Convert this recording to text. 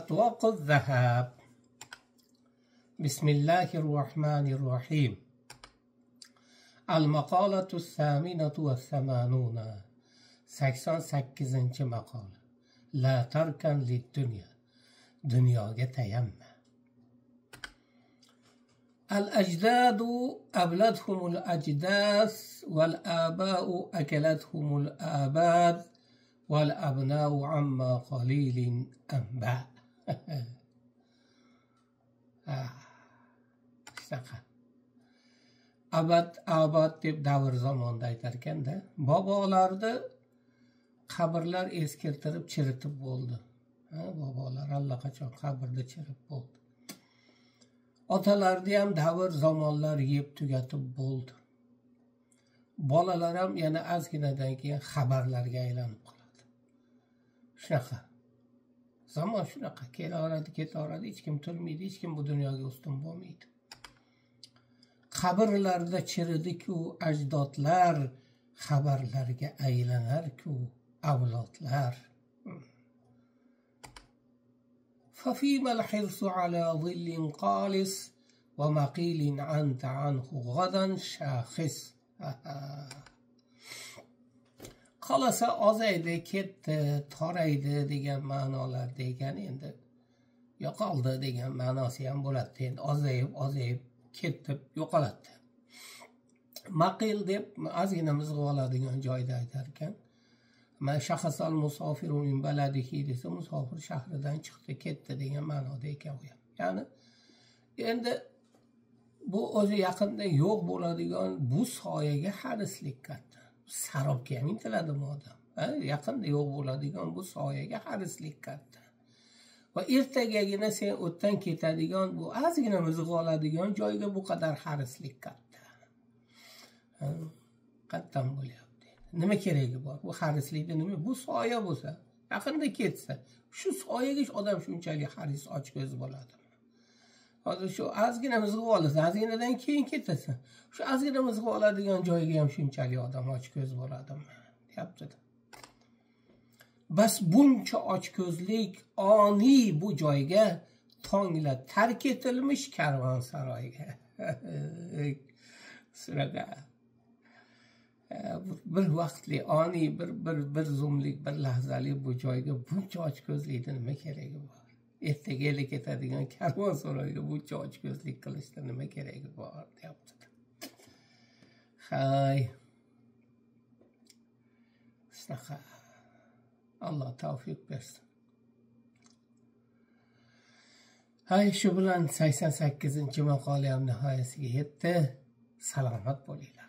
أطواق الذهب. بسم الله الرحمن الرحيم. المقالة 88، 88 maqola. لا تركن للدنيا، dunyoga tayanma. الأجداد أبلتهم الأجداث والآباء أكلتهم الآباد والأبناء عما قليل أنباء. Shunaqa. Abad abad deb davr zamonda aytar ekanda, bobolarni qabrlar eskirtirib chiritib bo'ldi. Bobolar allaqachon qabrda chirib bo'ldi. Otalarni ham davr zamonlar yeb tugatib bo'ldi. Bolalar ham yana ozginadan keyin xabarlarga aylanib qoladi. Shunaqa. Zamon shunaqa kelaveradi, ketaveradi, hech kim turmaydi, hech kim bu dunyoga ustun bo'lmaydi. Qabrlarda chiridi-ku ajdodlar, xabarlarga aylanar-ku avlodlar. ففيما الحرص على ظل قالس ومقيل أنت عنه غدا شاخص. Qolasa ozaydi, ketdi, toraydi degan ma'nolarda ekan, endi yo'qoldi degan ma'nosi ham bo'ladi. Endi ozayib, ozayib ketib yo'qoladi. Maqil deb ozgina mizg'ib oladigan joyda aytar ekan. Ma shaxasal musofiru min baladihi desa, musofir shahridan chiqdi, ketdi degan ma'noda ekan u ham. Ya'ni endi bu o'zi yaqinda yo'q bo'ladigan bu soyaga harislik katta. Sarobga ham intiladimi odam? Yaqinda yo'q bo'ladigan bu soyaga harislik katta. Va ertagagina sen o'tdan ketadigan bu ozgina mizg'ib oladigan joyga bu qadar harislik katta. Qattan bo'lyapti. Nima keragi bor? Bu harislikda nima? Bu soya bo'lsa, yaqinda ketsa, shu soyaga odam shunchalik haris ochko'z bo'ladimi? Hozir shu ozgina mizg'ib olasan, ozginadan keyin ketasan. Shu ozgina mizg'ib oladigan joyga ham shunchalik odam ochko'z bo'ladimi? Deyapti. Bas buncha ochko'zlik oniy bu joyga tongla tark etilmish karvonsaroyga. Shunaqa. Bir vaqtli oniy bir zumlik bir lahzalik bu joyga buncha ochko'zlikni nima keragi bor? Ertaga ele ketadigan karvonsaroyga buncha ochko'zlik qilishda nima keragi bor deyapti. Hay. Shunaqa. Alloh tavfiq bersin. Hay, shu bilan 88-maqola ham nihoyasiga yetdi. Salomat bo'linglar.